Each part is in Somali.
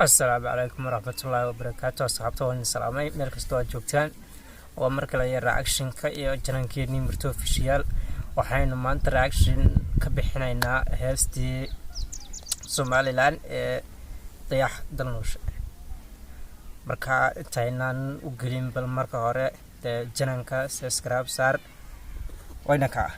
Asalaamu calaykum waraxmatullaahi wabarakaatu. Asxaabta, waan idin salaamay meel kastoo aad joogtaan. Waa mar kale iyo reactionka iyo channelkeenii Murti Official. Waxaynu maanta reaction ka bixinaynaa heestii Somaliland ee Dayax Dalnuushe. Marka intaynaan u gelin, bal marka hore dee channelka subscribe saar. Wayna kaa.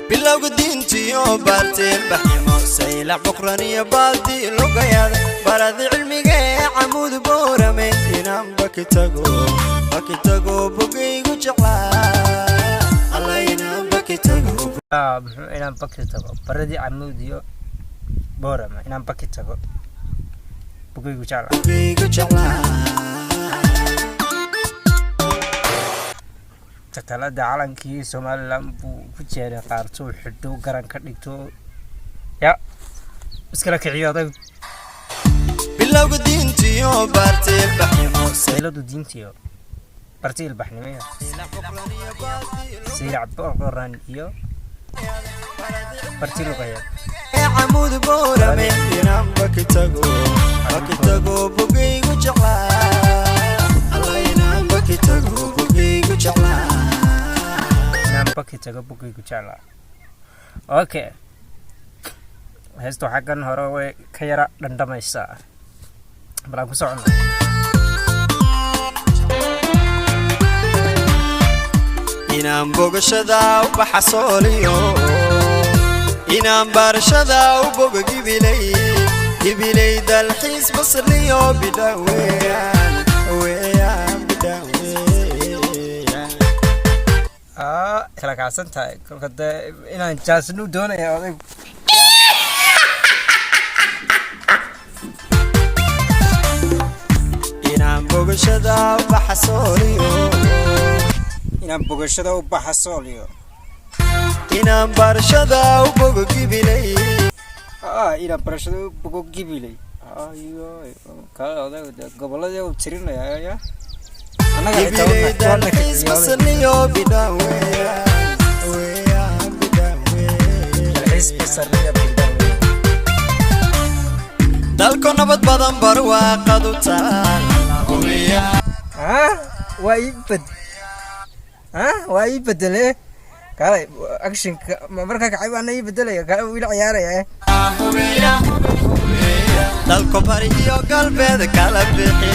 Bilowga diintiyo baarteen baxnimo, Saylac, Boqran iyo Baadi lugayaada, baradi cilmigee, Camuud, Boorame, inaan bakitago, bakitago bogaygu jeclaa Alla, inaan bakitago. Muxuu inaan baki tago, baradii Camuud iyo Boorama, inaan baki tago bugaygu jeclaa. Bogaygu jeclaa. Tatalada calankii Somaliland buu ku jeeray, qaartuu xidho, garan ka dhigto, ya iskala kiciyo adag. Bilowga diintiyo baarteen baxnimo. Sayladu diintiyo barti ilbaxnimo, Saylac, Boqoran iyo barti luqayeed. Camuud, Boorame, inaan bakitago, bakitago bogaygu jeclaa Alla, inaan bakitago bogaygu jeclaa. Inaan baki tago bugaygu jeclaa. Okay, heestu xaggan hore way ka yara dhandhamaysaa. Bal aan ku socono. Inaan bogashada u baxa sooliyo, inaan barashada u bogo Gibiley, Gibiley, dalxiis Basriyo bidhaweeyaan weeyaan bidhaweeyaan. Kala kacsan tahay kolka dee inaan jaasnu doonaya odaygu. Inaan bogashada u baxa sooliyo, inaan bogashada u baxa sooliyo, inaan barashada u bogo Gibiley. Inaan barashada u bogo Gibiley. Ayo kale, odaygu dee gobolladii uu tirinaya ya annaga xitaa Gibiley, wana dalxiis kiciyo odaygu. Basriyo bidhaweeyaan weeyaan bidhaweeyaan. Dalxiis Basriyo bidhaweeyaan. Dalku nabad badan barwaaqadu taal. Waa ii bed waa ii bedele. Kale actionka markaa kacay baana ii bedelaya, kale uu ila ciyaaraya. Dalku bari iyo galbeed kala bixi.